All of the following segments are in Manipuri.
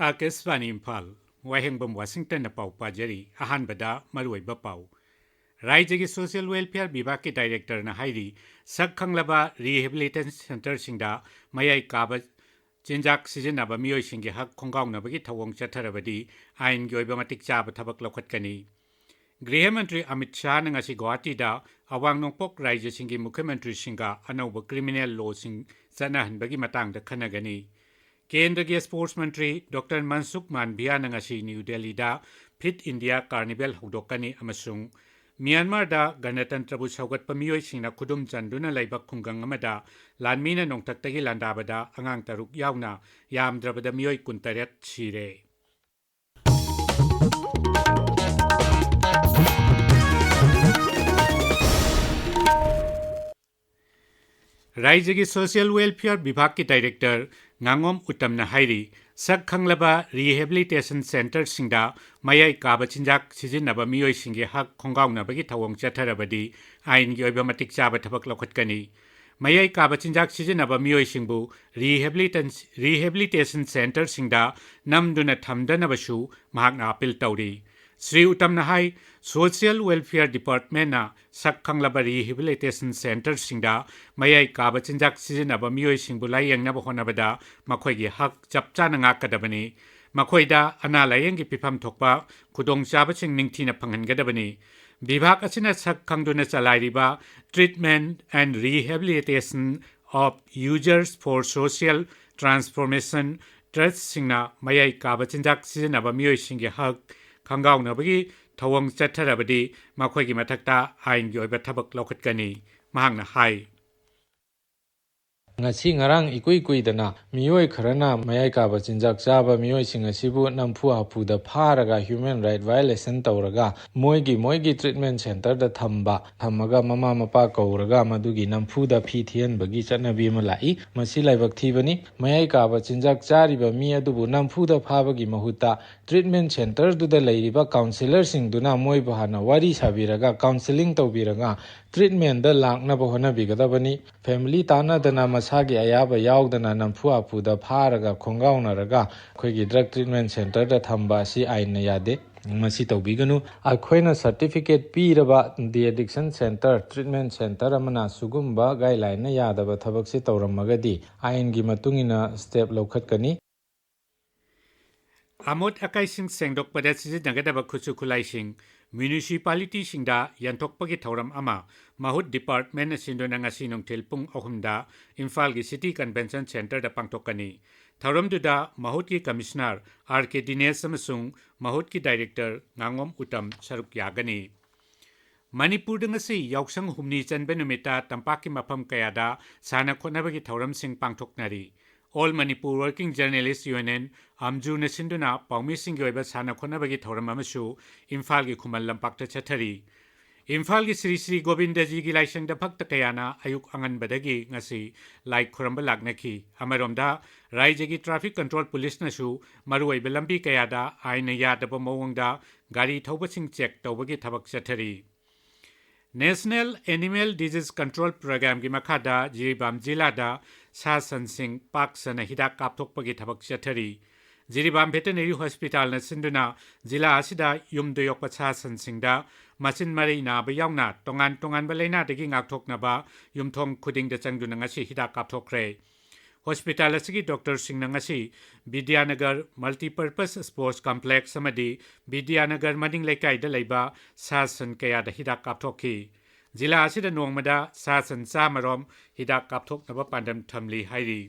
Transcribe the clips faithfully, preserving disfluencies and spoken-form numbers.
ꯑꯥꯀꯥꯁꯕꯥꯅꯤ ꯏꯝꯐꯥꯜ, ꯋꯥꯍꯦꯡꯕꯝ ꯋꯥꯁꯤꯡꯇꯟꯅ ꯄꯥꯎ ꯄꯥꯖꯔꯤ꯫ ꯑꯍꯥꯟꯕꯗ ꯃꯔꯨꯑꯣꯏꯕ ꯄꯥꯎ꯫ ꯔꯥꯏꯖ꯭ꯌꯒꯤ ꯁꯣꯁꯤꯌꯦꯜ ꯋꯦꯜꯐꯤꯌꯔ ꯕꯤꯚꯥꯒꯀꯤ ꯗꯥꯏꯔꯦꯛꯇꯔꯅ ꯍꯥꯏꯔꯤ, ꯁꯛ ꯈꯪꯂꯕ ꯔꯤꯍꯦꯕꯤꯂꯤꯇꯦꯁꯟ ꯁꯦꯟꯇꯔꯁꯤꯡꯗ ꯃꯌꯥꯏ ꯀꯥꯕ ꯆꯤꯟꯖꯥꯛ ꯁꯤꯖꯤꯟꯅꯕ ꯃꯤꯑꯣꯏꯁꯤꯡꯒꯤ ꯍꯛ ꯈꯣꯡꯒꯥꯎꯅꯕꯒꯤ ꯊꯧꯑꯣꯡ ꯆꯠꯊꯔꯕꯗꯤ ꯑꯥꯏꯟꯒꯤ ꯑꯣꯏꯕ ꯃꯇꯤꯛ ꯆꯥꯕ ꯊꯕꯛ ꯂꯧꯈꯠꯀꯅꯤ꯫ ꯒ꯭ꯔꯤꯍ ꯃꯟꯇ꯭ꯔꯤ ꯑꯃꯤꯠ ꯁꯥꯍꯅ ꯉꯁꯤ ꯒꯨꯋꯥꯍꯥꯇꯤꯗ ꯑꯋꯥꯡ ꯅꯣꯡꯄꯣꯛ ꯔꯥꯏꯖ꯭ꯌꯁꯤꯡꯒꯤ ꯃꯨꯈ꯭ꯌ ꯃꯟꯇ꯭ꯔꯤꯁꯤꯡꯒ ꯑꯅꯧꯕ ꯀ꯭ꯔꯤꯃꯤꯅꯦꯜ ꯂꯣꯁꯤꯡ ꯆꯠꯅꯍꯟꯕꯒꯤ ꯃꯇꯥꯡꯗ ꯈꯟꯅꯒꯅꯤ꯫ ꯀꯦꯟꯗ꯭ꯔꯒꯤ ꯁ꯭ꯄꯣꯔꯠꯁ ꯃꯟꯇ꯭ꯔꯤ ꯗꯣꯛꯇꯔ ꯃꯟꯁꯨꯈ ꯃꯥꯟꯚꯤꯌꯥꯅ ꯉꯁꯤ ꯅ꯭ꯌꯨ ꯗꯦꯜꯂꯤꯗ ꯐꯤꯠ ꯏꯟꯗꯤꯌꯥ ꯀꯥꯔꯅꯤꯚꯦꯜ ꯍꯧꯗꯣꯛꯀꯅꯤ ꯑꯃꯁꯨꯡ ꯃ꯭ꯌꯥꯟꯃꯥꯔꯗ ꯒꯅꯇꯟꯇ꯭ꯔꯕꯨ ꯁꯧꯒꯠꯄ ꯃꯤꯑꯣꯏꯁꯤꯡꯅ ꯈꯨꯗꯨꯝ ꯆꯟꯗꯨꯅ ꯂꯩꯕ ꯈꯨꯡꯒꯪ ꯑꯃꯗ ꯂꯥꯟꯃꯤꯅ ꯅꯣꯡꯊꯛꯇꯒꯤ ꯂꯥꯟꯗꯥꯕꯗ ꯑꯉꯥꯡ ꯇꯔꯨꯛ ꯌꯥꯎꯅ ꯌꯥꯝꯗ꯭ꯔꯕꯗ ꯃꯤꯑꯣꯏ ꯀꯨꯟꯇꯔꯦꯠ ꯁꯤꯔꯦ꯫ ꯔꯥꯏꯖ꯭ꯌꯒꯤ ꯁꯣꯁꯤꯌꯦꯜ ꯋꯦꯜꯐꯤꯌꯔ ꯕꯤꯚꯥꯒꯀꯤ ꯗꯥꯏꯔꯦꯛꯇꯔ ꯉꯥꯉꯣꯝ ꯎꯇꯝꯅ ꯍꯥꯏꯔꯤ, ꯁꯛ ꯈꯪꯂꯕ ꯔꯤꯍꯦꯕꯤꯂꯤꯇꯦꯁꯟ ꯁꯦꯟꯇꯔꯁꯤꯡꯗ ꯃꯌꯥꯏ ꯀꯥꯕ ꯆꯤꯟꯖꯥꯛ ꯁꯤꯖꯤꯟꯅꯕ ꯃꯤꯑꯣꯏꯁꯤꯡꯒꯤ ꯍꯛ ꯈꯣꯡꯒꯥꯎꯅꯕꯒꯤ ꯊꯧꯑꯣꯡ ꯆꯠꯊꯔꯕꯗꯤ ꯑꯥꯏꯟꯒꯤ ꯑꯣꯏꯕ ꯃꯇꯤꯛ ꯆꯥꯕ ꯊꯕꯛ ꯂꯧꯈꯠꯀꯅꯤ꯫ ꯃꯌꯥꯏ ꯀꯥꯕ ꯆꯤꯟꯖꯥꯛ ꯁꯤꯖꯤꯟꯅꯕ ꯃꯤꯑꯣꯏꯁꯤꯡꯕꯨ ꯔꯤꯍꯦꯕꯤꯂꯤꯇꯦꯟ-, ꯔꯤꯍꯦꯕꯤꯂꯤꯇꯦꯁꯟ ꯁꯦꯟꯇꯔꯁꯤꯡꯗ ꯅꯝꯗꯨꯅ ꯊꯝꯗꯅꯕꯁꯨ ꯃꯍꯥꯛꯅ ꯑꯥꯄꯤꯜ ꯇꯧꯔꯤ꯫ ꯁ꯭ꯔꯤ ꯎꯇꯝꯅ ꯍꯥꯏ, ꯁꯣꯁꯤꯌꯦꯜ ꯋꯦꯜꯐꯤꯌꯔ ꯗꯤꯄꯥꯔꯠꯃꯦꯟꯅ ꯁꯛ ꯈꯪꯂꯕ ꯔꯤꯍꯦꯕꯤꯂꯤꯇꯦꯁꯟ ꯁꯦꯟꯇꯔꯁꯤꯡꯗ ꯃꯌꯥꯏ ꯀꯥꯕ ꯆꯤꯟꯖꯥꯛ ꯁꯤꯖꯤꯟꯅꯕ ꯃꯤꯑꯣꯏꯁꯤꯡꯕꯨ ꯂꯥꯌꯦꯡꯅꯕ ꯍꯣꯠꯅꯕꯗ ꯃꯈꯣꯏꯒꯤ ꯍꯛ ꯆꯞ ꯆꯥꯅ ꯉꯥꯛꯀꯗꯕꯅꯤ꯫ ꯃꯈꯣꯏꯗ ꯑꯅꯥ ꯂꯥꯌꯦꯡꯒꯤ ꯄꯤꯐꯝ ꯊꯣꯛꯄ ꯈꯨꯗꯣꯡꯆꯥꯕꯁꯤꯡ ꯅꯤꯡꯊꯤꯅ ꯐꯪꯍꯟꯒꯗꯕꯅꯤ꯫ ꯕꯤꯚꯥꯒ ꯑꯁꯤꯅ ꯁꯛ ꯈꯪꯗꯨꯅ ꯆꯂꯥꯏꯔꯤꯕ Treatment and Rehabilitation of Users for Social Transformation Trustꯁꯤꯡꯅ ꯃꯌꯥꯏ ꯀꯥꯕ ꯆꯤꯟꯖꯥꯛ ꯁꯤꯖꯤꯟꯅꯕ ꯃꯤꯑꯣꯏꯁꯤꯡꯒꯤ ꯍꯛ ꯈꯪꯒꯥꯎꯅꯕꯒꯤ ꯊꯧꯑꯣꯡ ꯆꯠꯊꯔꯕꯗꯤ ꯃꯈꯣꯏꯒꯤ ꯃꯊꯛꯇ ꯑꯥꯏꯟꯒꯤ ꯑꯣꯏꯕ ꯊꯕꯛ ꯂꯧꯈꯠꯀꯅꯤ, ꯃꯍꯥꯛꯅ ꯍꯥꯏ꯫ ꯉꯁꯤ ꯉꯔꯥꯡ ꯏꯀꯨꯏ ꯀꯨꯏꯗꯅ ꯃꯤꯑꯣꯏ ꯈꯔꯅ ꯃꯌꯥꯏ ꯀꯥꯕ ꯆꯤꯟꯖꯥꯛ ꯆꯥꯕ ꯃꯤꯑꯣꯏꯁꯤꯡ ꯑꯁꯤꯕꯨ ꯅꯝꯐꯨ ꯍꯥꯐꯨꯗ ꯐꯥꯔꯒ human right violation ꯇꯧꯔꯒ ꯃꯣꯏꯒꯤ, ꯃꯣꯏꯒꯤ treatment centreꯗ ꯊꯝꯕ, ꯊꯝꯃꯒ ꯃꯃꯥ ꯃꯄꯥ ꯀꯧꯔꯒ ꯃꯗꯨꯒꯤ ꯅꯝꯐꯨꯗ ꯐꯤ ꯊꯤꯍꯟꯕꯒꯤ ꯆꯠꯅꯕꯤ ꯑꯃ ꯂꯥꯛꯏ꯫ ꯃꯁꯤ ꯂꯥꯏꯕꯛ ꯊꯤꯕꯅꯤ꯫ ꯃꯌꯥꯏ ꯀꯥꯕ ꯆꯤꯟꯖꯥꯛ ꯆꯥꯔꯤꯕ ꯃꯤ ꯑꯗꯨꯕꯨ ꯅꯝꯐꯨꯗ ꯐꯥꯕꯒꯤ ꯃꯍꯨꯠꯇ treatment centreꯗꯨꯗ ꯂꯩꯔꯤꯕ counsellorꯁꯤꯡꯗꯨꯅ ꯃꯣꯏꯕꯨ ꯍꯥꯟꯅ ꯋꯥꯔꯤ ꯁꯥꯕꯤꯔꯒ, counselling ꯇꯧꯕꯤꯔꯒ treatmentꯗ ꯂꯥꯛꯅꯕ ꯍꯣꯠꯅꯕꯤꯒꯗꯕꯅꯤ꯫ Family ꯇꯥꯟꯅꯗꯅ ꯃꯁꯥ ꯏꯁꯥꯒꯤ ꯑꯌꯥꯕ ꯌꯥꯎꯗꯅ ꯅꯝꯐꯨ ꯍꯥꯐꯨꯗ ꯐꯥꯔꯒ ꯈꯣꯡꯒꯥꯎꯅꯔꯒ ꯑꯩꯈꯣꯏꯒꯤ drug treatment centreꯗ ꯊꯝꯕ ꯑꯁꯤ ꯑꯥꯏꯟꯅ ꯌꯥꯗꯦ꯫ ꯃꯁꯤ ꯇꯧꯕꯤꯒꯅꯨ꯫ ꯑꯩꯈꯣꯏꯅ certificate ꯄꯤꯔꯕ de-addiction centre, treatment centre ꯑꯃꯅ ꯁꯤꯒꯨꯝꯕ guidelineꯅ ꯌꯥꯗꯕ ꯊꯕꯛꯁꯤ ꯇꯧꯔꯝꯃꯒꯗꯤ ꯑꯥꯏꯟꯒꯤ ꯃꯇꯨꯡ ꯏꯟꯅ step ꯂꯧꯈꯠꯀꯅꯤ꯫ ꯑꯃꯣꯠ ꯑꯀꯥꯏꯁꯤꯡ ꯁꯦꯡꯗꯣꯛꯄꯗ ꯁꯤꯖꯤꯟꯅꯒꯗꯕ ꯈꯨꯠꯁꯨ ꯈꯨꯠꯂꯥꯏꯁꯤꯡ municipalityꯁꯤꯡꯗ ꯌꯦꯟꯊꯣꯛꯄꯒꯤ ꯊꯧꯔꯝ ꯑꯃ ꯃꯍꯨꯠ departmentꯅ ꯁꯤꯟꯗꯨꯅ ꯉꯁꯤ ꯅꯨꯡꯊꯤꯜ ꯄꯨꯡ ꯑꯍꯨꯝꯗ ꯏꯝꯐꯥꯜꯒꯤ City Convention Centreꯗ ꯄꯥꯡꯊꯣꯛꯀꯅꯤ꯫ ꯊꯧꯔꯝꯗꯨꯗ ꯃꯍꯨꯠꯀꯤ Commissioner ꯑꯥꯔ ꯀꯦ ꯗꯤꯅꯦꯁ ꯑꯃꯁꯨꯡ ꯃꯍꯨꯠꯀꯤ Director ꯉꯥꯉꯣꯝ ꯎꯇꯝ ꯁꯔꯨꯛ ꯌꯥꯒꯅꯤ꯫ ꯃꯅꯤꯄꯨꯔꯗ ꯉꯁꯤ ꯌꯥꯎꯁꯪ ꯍꯨꯝꯅꯤ ꯆꯟꯕ ꯅꯨꯃꯤꯠꯇ ꯇꯝꯄꯥꯛꯀꯤ ꯃꯐꯝ ꯀꯌꯥꯗ ꯁꯥꯟꯅ ꯈꯣꯠꯅꯕꯒꯤ ꯊꯧꯔꯝꯁꯤꯡ ꯄꯥꯡꯊꯣꯛꯅꯔꯤ꯫ All Manipur Working Journalist Union, ꯑꯝꯖꯨꯅ ꯁꯤꯟꯗꯨꯅ ꯄꯥꯎꯃꯤꯁꯤꯡꯒꯤ ꯑꯣꯏꯕ ꯁꯥꯟꯅ ꯈꯣꯠꯅꯕꯒꯤ ꯊꯧꯔꯝ ꯑꯃꯁꯨ ꯏꯝꯐꯥꯜꯒꯤ ꯈꯨꯃꯟ ꯂꯝꯄꯥꯛꯇ ꯆꯠꯊꯔꯤ꯫ ꯏꯝꯐꯥꯜꯒꯤ ꯁ꯭ꯔꯤ ꯁ꯭ꯔꯤ ꯒꯣꯕꯤꯟꯗꯖꯤꯒꯤ ꯂꯥꯏꯁꯪꯗ ꯚꯛꯇ ꯀꯌꯥꯅ ꯑꯌꯨꯛ ꯑꯉꯟꯕꯗꯒꯤ ꯉꯁꯤ ꯂꯥꯏ ꯈꯨꯔꯝꯕ ꯂꯥꯛꯅꯈꯤ꯫ ꯑꯃꯔꯣꯝꯗ, ꯔꯥꯏꯖ꯭ꯌꯒꯤ Traffic Control Policeꯅꯁꯨ ꯃꯔꯨꯑꯣꯏꯕ ꯂꯝꯕꯤ ꯀꯌꯥꯗ ꯑꯥꯏꯟꯅ ꯌꯥꯗꯕ ꯃꯑꯣꯡꯗ ꯒꯥꯔꯤ ꯊꯧꯕꯁꯤꯡ check ꯇꯧꯕꯒꯤ ꯊꯕꯛ ꯆꯠꯊꯔꯤ꯫ National Animal Disease Control Programmeꯒꯤ ꯃꯈꯥꯗ ꯖꯤꯔꯤꯕꯥꯝ ꯖꯤꯂꯥꯗ ꯁꯥ ꯁꯟꯁꯤꯡ ꯄꯥꯛ ꯁꯟꯅ ꯍꯤꯗꯥꯛ ꯀꯥꯞꯊꯣꯛꯄꯒꯤ ꯊꯕꯛ ꯆꯠꯊꯔꯤ꯫ ꯖꯤꯔꯤꯕꯥꯝ Veterinary Hospitalꯅ ꯁꯤꯟꯗꯨꯅ ꯖꯤꯂꯥ ꯑꯁꯤꯗ ꯌꯨꯝꯗ ꯌꯣꯛꯄ ꯁꯥ ꯁꯟꯁꯤꯡꯗ ꯃꯆꯤꯟ ꯃꯔꯩ ꯅꯥꯕ ꯌꯥꯎꯅ ꯇꯣꯉꯥꯟ ꯇꯣꯉꯥꯟꯕ ꯂꯥꯏꯅꯥꯗꯒꯤ ꯉꯥꯛꯊꯣꯛꯅꯕ ꯌꯨꯝꯊꯣꯡ ꯈꯨꯗꯤꯡꯗ ꯆꯪꯗꯨꯅ ꯉꯁꯤ ꯍꯤꯗꯥꯛ ꯀꯥꯞꯊꯣꯛꯈ꯭ꯔꯦ꯫ Hospital ꯑꯁꯤꯒꯤ doctorꯁꯤꯡꯅ ꯉꯁꯤ ꯕꯤꯗ꯭ꯌꯥꯅꯒꯔ Multipurpose Sports Complex ꯑꯃꯗꯤ ꯕꯤꯗ꯭ꯌꯥꯅꯒꯔ ꯃꯅꯤꯡ ꯂꯩꯀꯥꯏꯗ ꯂꯩꯕ ꯁꯥ ꯁꯟ ꯀꯌꯥꯗ ꯍꯤꯗꯥꯛ ꯀꯥꯞꯊꯣꯛꯈꯤ꯫ ꯖꯤꯂꯥ ꯑꯁꯤꯗ ꯅꯣꯡꯃꯗ ꯁꯥ ꯁꯟ ꯆꯥꯝꯃ ꯔꯣꯝ ꯍꯤꯗꯥꯛ ꯀꯥꯞꯊꯣꯛꯅꯕ ꯄꯥꯟꯗꯝ ꯊꯝꯂꯤ ꯍꯥꯏꯔꯤ꯫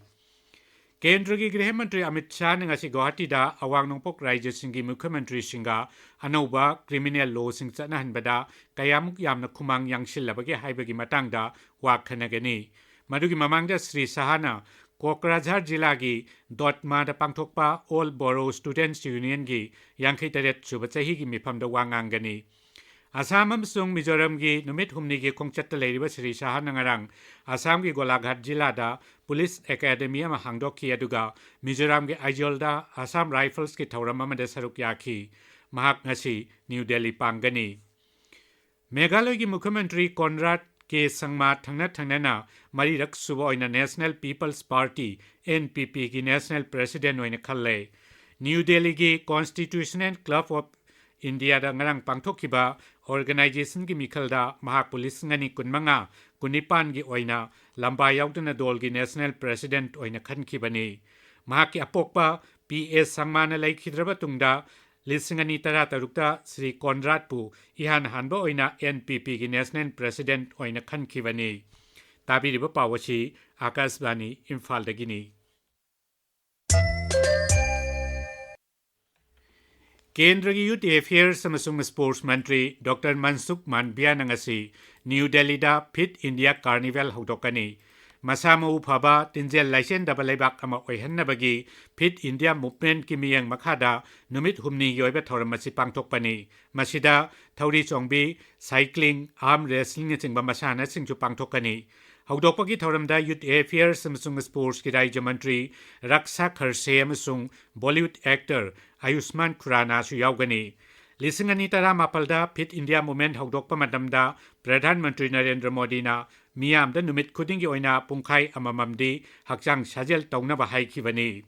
ꯀꯦꯟꯗ꯭ꯔꯒꯤ ꯒ꯭ꯔꯤꯍ ꯃꯟꯇ꯭ꯔꯤ ꯑꯃꯤꯠ ꯁꯥꯍꯅ ꯉꯁꯤ ꯒꯨꯋꯥꯍꯥꯇꯤꯗ ꯑꯋꯥꯡ ꯅꯣꯡꯄꯣꯛ ꯔꯥꯏꯖ꯭ꯌꯁꯤꯡꯒꯤ ꯃꯨꯈ꯭ꯌ ꯃꯟꯇ꯭ꯔꯤꯁꯤꯡꯒ ꯑꯅꯧꯕ criminal lawꯁꯤꯡ ꯆꯠꯅꯍꯟꯕꯗ ꯀꯌꯥꯃꯨꯛ ꯌꯥꯝꯅ ꯈꯨꯃꯥꯡ ꯌꯥꯡꯁꯤꯜꯂꯕꯒꯦ ꯍꯥꯏꯕꯒꯤ ꯃꯇꯥꯡꯗ ꯋꯥ ꯈꯟꯅꯒꯅꯤ꯫ ꯃꯗꯨꯒꯤ ꯃꯃꯥꯡꯗ ꯁ꯭ꯔꯤ ꯁꯥꯍꯅ ꯀꯣꯀ꯭ꯔꯥꯖꯍꯥꯔ ꯖꯤꯂꯥꯒꯤ ꯗꯣꯠꯃꯥꯗ ꯄꯥꯡꯊꯣꯛꯄ All Bodo Students Unionꯒꯤ ꯌꯥꯡꯈꯩ ꯇꯔꯦꯠ ꯁꯨꯕ ꯆꯍꯤꯒꯤ ꯃꯤꯐꯝꯗ ꯋꯥ ꯉꯥꯡꯒꯅꯤ꯫ ꯑꯁꯥꯝ ꯑꯃꯁꯨꯡ ꯃꯤꯖꯣꯔꯥꯝꯒꯤ ꯅꯨꯃꯤꯠ ꯍꯨꯝꯅꯤꯒꯤ ꯈꯣꯡꯆꯠꯇ ꯂꯩꯔꯤꯕ ꯁ꯭ꯔꯤ ꯁꯥꯍꯅ ꯉꯔꯥꯡ ꯑꯁꯥꯝꯒꯤ ꯒꯣꯂꯥꯘꯥꯠ ꯖꯤꯂꯥꯗ police academy ꯑꯃ ꯍꯥꯡꯗꯣꯛꯈꯤ, ꯑꯗꯨꯒ ꯃꯤꯖꯣꯔꯥꯝꯒꯤ ꯑꯥꯏꯖꯣꯜꯗ Assam Riflesꯀꯤ ꯊꯧꯔꯝ ꯑꯃꯗ ꯁꯔꯨꯛ ꯌꯥꯈꯤ꯫ ꯃꯍꯥꯛ ꯉꯁꯤ ꯅ꯭ꯌꯨ ꯗꯦꯜꯂꯤ ꯄꯥꯡꯒꯅꯤ꯫ ꯃꯦꯘꯥꯂꯌꯒꯤ ꯃꯨꯈ꯭ꯌ ꯃꯟꯇ꯭ꯔꯤ ꯀꯣꯟꯔꯥꯗ ꯀꯦ ꯁꯪꯃꯥ ꯊꯪꯅ ꯊꯪꯅꯅ ꯃꯔꯤꯔꯛ ꯁꯨꯕ ꯑꯣꯏꯅ National People's Party, N P P, ꯒꯤ National President ꯑꯣꯏꯅ ꯈꯜꯂꯦ꯫ ꯅ꯭ꯌꯨ ꯗꯦꯜꯂꯤꯒꯤ Constitutional Club of India ꯗ ꯉꯔꯥꯡ ꯄꯥꯡꯊꯣꯛꯈꯤꯕ organization ꯒꯤ ꯃꯤꯈꯜꯗ ꯃꯍꯥꯛꯄꯨ ꯂꯤꯁꯤꯡ ꯑꯅꯤ ꯀꯨꯟꯃꯉꯥ ꯀꯨꯟꯅꯤꯄꯥꯟꯒꯤ ꯑꯣꯏꯅ ꯂꯝꯕꯥ ꯌꯥꯎꯗꯅ ꯗꯣꯜꯒꯤ National President ꯑꯣꯏꯅ ꯈꯟꯈꯤꯕꯅꯤ꯫ ꯃꯍꯥꯛꯀꯤ ꯑꯄꯣꯛꯄ ꯄꯤ ꯑꯦ ꯁꯪꯃꯥꯅ ꯂꯩꯈꯤꯗ꯭ꯔꯕ ꯇꯨꯡꯗ, ꯂꯤꯁꯤꯡ ꯑꯅꯤ ꯇꯔꯥꯇꯔꯨꯛꯇ ꯁ꯭ꯔꯤ ꯀꯣꯟꯔꯥꯗꯄꯨ ꯏꯍꯥꯟ ꯍꯥꯟꯕ ꯑꯣꯏꯅ N P P ꯒꯤ National President ꯑꯣꯏꯅ ꯈꯟꯈꯤꯕꯅꯤ꯫ ꯇꯥꯕꯤꯔꯤꯕ ꯄꯥꯎ ꯑꯁꯤ ꯑꯥꯀꯥꯁꯕꯥꯅꯤ ꯏꯝꯐꯥꯜꯗꯒꯤꯅꯤ꯫ ꯀꯦꯟꯗ꯭ꯔꯒꯤ Youth Affairs ꯑꯃꯁꯨꯡ Sports ꯃꯟꯇ꯭ꯔꯤ ꯗꯣꯛꯇꯔ ꯃꯟꯁꯨꯈ ꯃꯥꯟꯗꯤꯌꯥꯅ ꯉꯁꯤ ꯅ꯭ꯌꯨ ꯗꯦꯜꯂꯤꯗ Fit India Carnival ꯍꯧꯗꯣꯛꯀꯅꯤ꯫ ꯃꯁꯥ ꯃꯎ ꯐꯕ, ꯇꯤꯟꯖꯦꯜ ꯂꯥꯏꯁꯦꯟꯗꯕ ꯂꯩꯕꯥꯛ ꯑꯃ ꯑꯣꯏꯍꯟꯅꯕꯒꯤ Fit India Movement ꯀꯤ ꯃꯤꯠꯌꯦꯡ ꯃꯈꯥꯗ ꯅꯨꯃꯤꯠ ꯍꯨꯝꯅꯤꯒꯤ ꯑꯣꯏꯕ ꯊꯧꯔꯝ ꯑꯁꯤ ꯄꯥꯡꯊꯣꯛꯄꯅꯤ꯫ ꯃꯁꯤꯗ ꯊꯧꯔꯤ ꯆꯣꯡꯕꯤ, cycling, arm wrestling ꯅꯆꯤꯡꯕ ꯃꯁꯥꯟꯅꯁꯤꯡꯁꯨ ꯄꯥꯡꯊꯣꯛꯀꯅꯤ꯫ ꯍꯧꯗꯣꯛꯄꯒꯤ ꯊꯧꯔꯝꯗ Youth Affairs ꯑꯃꯁꯨꯡ Sports ꯀꯤ ꯔꯥꯖ꯭ꯌ ꯃꯟꯇ꯭ꯔꯤ ꯔꯛꯁꯥ ꯈꯔꯁꯦ ꯑꯃꯁꯨꯡ Bollywood actor ꯑꯌꯨꯁꯃꯥꯟ ꯈꯨꯔꯥꯅꯥꯁꯨ ꯌꯥꯎꯒꯅꯤ꯫ ꯂꯤꯁꯤꯡ ꯑꯅꯤ ꯇꯔꯥꯃꯥꯄꯜꯗ Fit India Movement ꯍꯧꯗꯣꯛꯄ ꯃꯇꯝꯗ ꯄ꯭ꯔꯙꯥꯟ ꯃꯟꯇ꯭ꯔꯤ ꯅꯔꯦꯟꯗ꯭ꯔ ꯃꯣꯗꯤꯅ ꯃꯤꯌꯥꯝꯗ ꯅꯨꯃꯤꯠ ꯈꯨꯗꯤꯡꯒꯤ ꯑꯣꯏꯅ ꯄꯨꯡꯈꯥꯏ ꯑꯃꯃꯝꯗꯤ ꯍꯛꯆꯥꯡ ꯁꯥꯖꯦꯜ ꯇꯧꯅꯕ ꯍꯥꯏꯈꯤꯕꯅꯤ꯫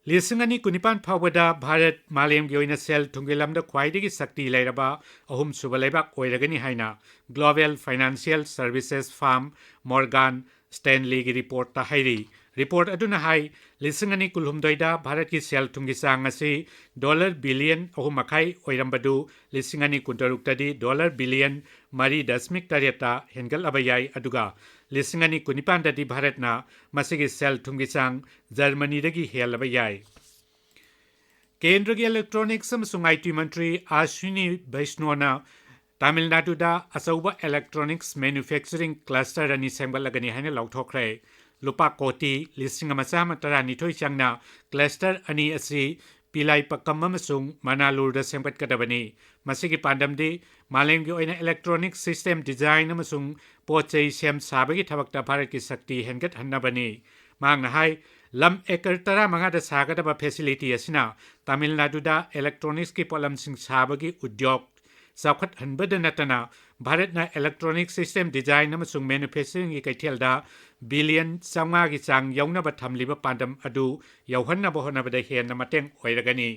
ꯂꯤꯁꯤꯡ ꯑꯅꯤ ꯀꯨꯟꯅꯤꯄꯥꯟ ꯐꯥꯎꯕꯗ ꯚꯥꯔꯠ ꯃꯥꯂꯦꯝꯒꯤ ꯑꯣꯏꯅ ꯁꯦꯜ ꯊꯨꯝꯒꯤ ꯂꯝꯗ ꯈ꯭ꯋꯥꯏꯗꯒꯤ ꯁꯛꯇꯤ ꯂꯩꯔꯕ ꯑꯍꯨꯝꯁꯨꯕ ꯂꯩꯕꯥꯛ ꯑꯣꯏꯔꯒꯅꯤ ꯍꯥꯏꯅ Global Financial Services Firm Morgan Stanley ꯒꯤ report ꯇ ꯍꯥꯏꯔꯤ꯫ Report ꯑꯗꯨꯅ ꯍꯥꯏ, ꯂꯤꯁꯤꯡ ꯑꯅꯤ ꯀꯨꯟꯍꯨꯝꯗꯣꯏꯗ ꯚꯥꯔꯠꯀꯤ ꯁꯦꯜ ꯊꯨꯝꯒꯤ ꯆꯥꯡ ꯑꯁꯤ dollar billion ꯑꯍꯨꯝ ꯃꯈꯥꯏ ꯑꯣꯏꯔꯝꯕꯗꯨ ꯂꯤꯁꯤꯡ ꯑꯅꯤ ꯀꯨꯟꯇꯔꯨꯛꯇꯗꯤ dollar billion ꯃꯔꯤ ꯗꯁꯃꯤꯛ ꯇꯔꯦꯠꯇ ꯍꯦꯟꯒꯠꯂꯕ ꯌꯥꯏ, ꯑꯗꯨꯒ ꯂꯤꯁꯤꯡ ꯑꯅꯤ ꯀꯨꯟꯅꯤꯄꯥꯟꯗꯗꯤ ꯚꯥꯔꯠꯅ ꯃꯁꯤꯒꯤ ꯁꯦꯜ ꯊꯨꯝꯒꯤ ꯆꯥꯡ ꯖꯔꯃꯅꯤꯗꯒꯤ ꯍꯦꯜꯂꯕ ꯌꯥꯏ꯫ ꯀꯦꯟꯗ꯭ꯔꯒꯤ Electronics ꯑꯃꯁꯨꯡ I T ꯃꯟꯇ꯭ꯔꯤ ꯑꯁ꯭ꯋꯤꯅꯤ ꯕꯩꯁꯅꯣꯅ ꯇꯥꯃꯤꯜ ꯅꯥꯗꯨꯗ ꯑꯆꯧꯕ electronics manufacturing cluster ꯑꯅꯤ ꯁꯦꯝꯒꯠꯂꯒꯅꯤ ꯍꯥꯏꯅ ꯂꯥꯎꯊꯣꯛꯈ꯭ꯔꯦ꯫ ꯂꯨꯄꯥ ꯀꯣꯇꯤ ꯂꯤꯁꯤꯡ ꯑꯃ ꯆꯥꯝꯃ ꯇꯔꯥꯅꯤꯊꯣꯏ ꯆꯪꯅ cluster ꯑꯅꯤ ꯑꯁꯤ ꯄꯤꯂꯥꯏꯄꯛꯀꯝ ꯑꯃꯁꯨꯡ ꯃꯅꯥꯂꯨꯔꯗ ꯁꯦꯝꯒꯠꯀꯗꯕꯅꯤ꯫ ꯃꯁꯤꯒꯤ ꯄꯥꯟꯗꯝꯗꯤ ꯃꯥꯂꯦꯝꯒꯤ ꯑꯣꯏꯅ electronic system design ꯑꯃꯁꯨꯡ ꯄꯣꯠ ꯆꯩ ꯁꯦꯝ ꯁꯥꯕꯒꯤ ꯊꯕꯛꯇ ꯚꯥꯔꯠꯀꯤ ꯁꯛꯇꯤ ꯍꯦꯟꯒꯠꯍꯟꯅꯕꯅꯤ꯫ ꯃꯍꯥꯛꯅ ꯍꯥꯏ, ꯂꯝ acre ꯇꯔꯥꯃꯉꯥꯗ ꯁꯥꯒꯗꯕ facility ꯑꯁꯤꯅ ꯇꯥꯃꯤꯜ ꯅꯥꯗꯨꯗ electronics ꯀꯤ ꯄꯣꯠꯂꯝꯁꯤꯡ ꯁꯥꯕꯒꯤ ꯎꯗ꯭ꯌꯣꯛ ꯆꯥꯎꯈꯠꯍꯟꯕꯗ ꯅꯠꯇꯅ ꯚꯥꯔꯠꯅ electronic system design ꯑꯃꯁꯨꯡ manufacturingꯒꯤ ꯀꯩꯊꯦꯜꯗ ꯕꯤꯂꯤꯌꯟ ꯆꯥꯝꯃꯉꯥꯒꯤ ꯆꯥꯡ ꯌꯧꯅꯕ ꯊꯝꯂꯤꯕ ꯄꯥꯟꯗꯝ ꯑꯗꯨ ꯌꯧꯍꯟꯅꯕ ꯍꯣꯠꯅꯕꯗ ꯍꯦꯟꯅ ꯃꯇꯦꯡ ꯑꯣꯏꯔꯒꯅꯤ꯫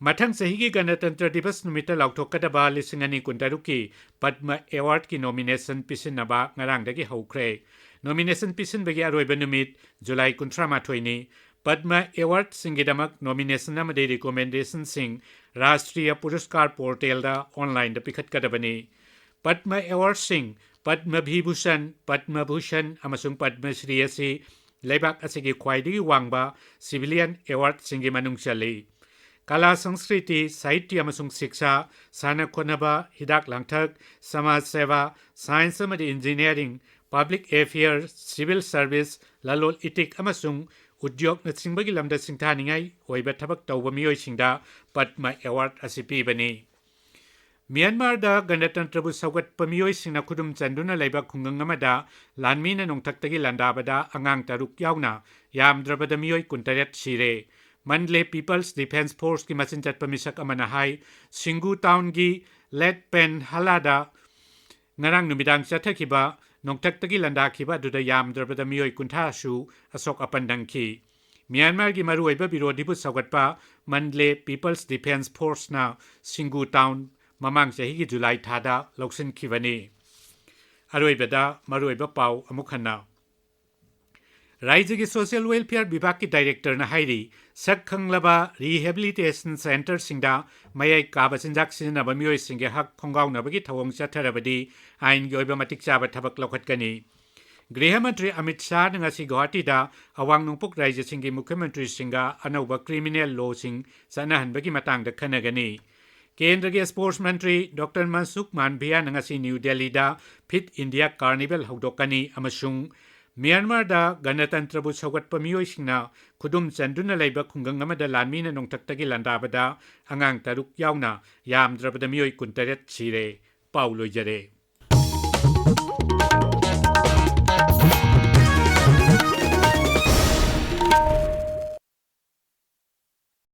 ꯃꯊꯪ ꯆꯍꯤꯒꯤ ꯒꯅꯇꯟꯇ꯭ꯔ ꯗꯤꯕꯁ ꯅꯨꯃꯤꯠꯇ ꯂꯥꯎꯊꯣꯛꯀꯗꯕ ꯂꯤꯁꯤꯡ ꯑꯅꯤ ꯀꯨꯟꯇꯔꯨꯛꯀꯤ ꯄꯗꯃ Awardꯀꯤ nominationꯁꯤꯡ ꯄꯤꯁꯤꯟꯅꯕ ꯉꯔꯥꯡꯗꯒꯤ ꯍꯧꯈ꯭ꯔꯦ꯫ Nomination ꯄꯤꯁꯤꯟꯕꯒꯤ ꯑꯔꯣꯏꯕ ꯅꯨꯃꯤꯠ ꯖꯨꯂꯥꯏ ꯀꯨꯟꯊ꯭ꯔꯥ ꯃꯥꯊꯣꯏꯅꯤ꯫ ꯄꯗꯃ Awardꯁꯤꯡꯒꯤꯗꯃꯛ nomination ꯑꯃꯗꯤ recommendationꯁꯤꯡ ꯔꯥꯁꯇ꯭ꯔꯤꯌ ꯄꯨꯔꯁꯀꯥꯔ portalꯗ onlineꯗ ꯄꯤꯈꯠꯀꯗꯕꯅꯤ꯫ ꯄꯗꯃ Awardꯁꯤꯡ, ꯄꯗꯃ ꯚꯤꯚꯨꯁꯟ, ꯄꯗꯃ ꯚꯨꯁꯟ ꯑꯃꯁꯨꯡ ꯄꯗꯃ ꯁ꯭ꯔꯤ ꯑꯁꯤ ꯂꯩꯕꯥꯛ ꯑꯁꯤꯒꯤ ꯈ꯭ꯋꯥꯏꯗꯒꯤ ꯋꯥꯡꯕ civilian awardꯁꯤꯡꯒꯤ ꯃꯅꯨꯡ ꯆꯜꯂꯤ꯫ ꯀꯂꯥ, ꯁꯪꯁꯀ꯭ꯔꯤꯇꯤ, ꯁꯥꯍꯤꯇ꯭ꯌ ꯑꯃꯁꯨꯡ ꯁꯤꯛꯁꯥ, ꯁꯥꯟꯅ ꯈꯣꯠꯅꯕ, ꯍꯤꯗꯥꯛ ꯂꯥꯡꯊꯛ, ꯁꯃꯥꯖ ꯁꯦꯕꯥ, science ꯑꯃꯗꯤ engineering, public affairs, civil service, ꯂꯂꯣꯟ ꯏꯇꯤꯛ ꯑꯃꯁꯨꯡ ꯎꯗ꯭ꯌꯣꯒꯅꯆꯤꯡꯕꯒꯤ ꯂꯝꯗ ꯁꯤꯡꯊꯥꯅꯤꯡꯉꯥꯏ ꯑꯣꯏꯕ ꯊꯕꯛ ꯇꯧꯕ ꯃꯤꯑꯣꯏꯁꯤꯡꯗ ꯄꯗꯃ Award ꯑꯁꯤ ꯄꯤꯕꯅꯤ꯫ ꯃ꯭ꯌꯥꯟꯃꯥꯔꯗ ꯒꯅꯇꯟꯇ꯭ꯔꯕꯨ ꯁꯧꯒꯠꯄ ꯃꯤꯑꯣꯏꯁꯤꯡꯅ ꯈꯨꯗꯨꯝ ꯆꯟꯗꯨꯅ ꯂꯩꯕ ꯈꯨꯡꯒꯪ ꯑꯃꯗ ꯂꯥꯟꯃꯤꯅ ꯅꯣꯡꯊꯛꯇꯒꯤ ꯂꯥꯟꯗꯥꯕꯗ ꯑꯉꯥꯡ ꯇꯔꯨꯛ ꯌꯥꯎꯅ ꯌꯥꯝꯗ꯭ꯔꯕꯗ ꯃꯤꯑꯣꯏ ꯀꯨꯟꯇꯔꯦꯠ ꯁꯤꯔꯦ꯫ ꯃꯟꯗꯂꯦ People's Defence Forceꯀꯤ ꯃꯆꯤꯟ ꯆꯠꯄ ꯃꯤꯁꯛ ꯑꯃꯅ ꯍꯥꯏ, ꯁꯤꯡꯒꯨ townꯒꯤ ꯂꯦꯠ ꯄꯦꯟ ꯍꯂꯥꯗ ꯉꯔꯥꯡ ꯅꯨꯃꯤꯗꯥꯡ ꯆꯠꯊꯈꯤꯕ ꯅꯣꯡꯊꯛꯇꯒꯤ ꯂꯥꯟꯗꯥꯈꯤꯕ ꯑꯗꯨꯗ ꯌꯥꯝꯗ꯭ꯔꯕꯗ ꯃꯤꯑꯣꯏ ꯀꯨꯟꯊ꯭ꯔꯥꯁꯨ ꯑꯁꯣꯛ ꯑꯄꯟ ꯅꯪꯈꯤ꯫ ꯃ꯭ꯌꯥꯟꯃꯥꯔꯒꯤ ꯃꯔꯨꯑꯣꯏꯕ ꯕꯤꯔꯣꯙꯤꯕꯨ ꯁꯧꯒꯠꯄ ꯃꯟꯗꯂꯦ People's Defence Forceꯅ ꯁꯤꯡꯒꯨ town ꯃꯃꯥꯡ ꯆꯍꯤꯒꯤ ꯖꯨꯂꯥꯏ ꯊꯥꯗ ꯂꯧꯁꯤꯟꯈꯤꯕꯅꯤ꯫ ꯑꯔꯣꯏꯕꯗ ꯃꯔꯨꯑꯣꯏꯕ ꯄꯥꯎ ꯑꯃꯨꯛ ꯍꯟꯅ꯫ ꯔꯥꯏꯖ꯭ꯌꯒꯤ social welfare ꯕꯤꯚꯥꯒꯀꯤ directorꯅ ꯍꯥꯏꯔꯤ, ꯁꯛ ꯈꯪꯂꯕ rehabilitation centreꯁꯤꯡꯗ ꯃꯌꯥꯏ ꯀꯥꯕ ꯆꯤꯟꯖꯥꯛ ꯁꯤꯖꯤꯟꯅꯕ ꯃꯤꯑꯣꯏꯁꯤꯡꯒꯤ ꯍꯛ ꯈꯣꯡꯒꯥꯎꯅꯕꯒꯤ ꯊꯧꯑꯣꯡ ꯆꯠꯊꯔꯕꯗꯤ ꯑꯥꯏꯟꯒꯤ ꯑꯣꯏꯕ ꯃꯇꯤꯛ ꯆꯥꯕ ꯊꯕꯛ ꯂꯧꯈꯠꯀꯅꯤ꯫ ꯒ꯭ꯔꯤꯍ ꯃꯟꯇ꯭ꯔꯤ ꯑꯃꯤꯠ ꯁꯥꯍꯅ ꯉꯁꯤ ꯒꯨꯋꯥꯍꯥꯇꯤꯗ ꯑꯋꯥꯡ ꯅꯣꯡꯄꯣꯛ ꯔꯥꯏꯖ꯭ꯌꯁꯤꯡꯒꯤ ꯃꯨꯈ꯭ꯌ ꯃꯟꯇ꯭ꯔꯤꯁꯤꯡꯒ ꯑꯅꯧꯕ criminal lawꯁꯤꯡ ꯆꯠꯅꯍꯟꯕꯒꯤ ꯃꯇꯥꯡꯗ ꯈꯟꯅꯒꯅꯤ꯫ ꯀꯦꯟꯗ꯭ꯔꯒꯤ sports ꯃꯟꯇ꯭ꯔꯤ ꯗꯣꯛꯇꯔ ꯃꯟꯁꯨꯈ ꯃꯥꯟꯚꯤꯌꯥꯅ ꯉꯁꯤ ꯅ꯭ꯌꯨ ꯗꯦꯜꯂꯤꯗ Fit India Carnival ꯍꯧꯗꯣꯛꯀꯅꯤ ꯑꯃꯁꯨꯡ ꯃ꯭ꯌꯥꯟꯃꯥꯔꯗ ꯒꯅꯇꯟꯇ꯭ꯔꯕꯨ ꯁꯧꯒꯠꯄ ꯃꯤꯑꯣꯏꯁꯤꯡꯅ ꯈꯨꯗꯨꯝ ꯆꯟꯗꯨꯅ ꯂꯩꯕ ꯈꯨꯡꯒꯪ ꯑꯃꯗ ꯂꯥꯟꯃꯤꯅ ꯅꯣꯡꯊꯛꯇꯒꯤ ꯂꯥꯟꯗꯥꯕꯗ ꯑꯉꯥꯡ ꯇꯔꯨꯛ ꯌꯥꯎꯅ ꯌꯥꯝꯗ꯭ꯔꯕꯗ ꯃꯤꯑꯣꯏ ꯀꯨꯟꯇꯔꯦꯠ ꯁꯤꯔꯦ꯫ ꯄꯥꯎ ꯂꯣꯏꯖꯔꯦ꯫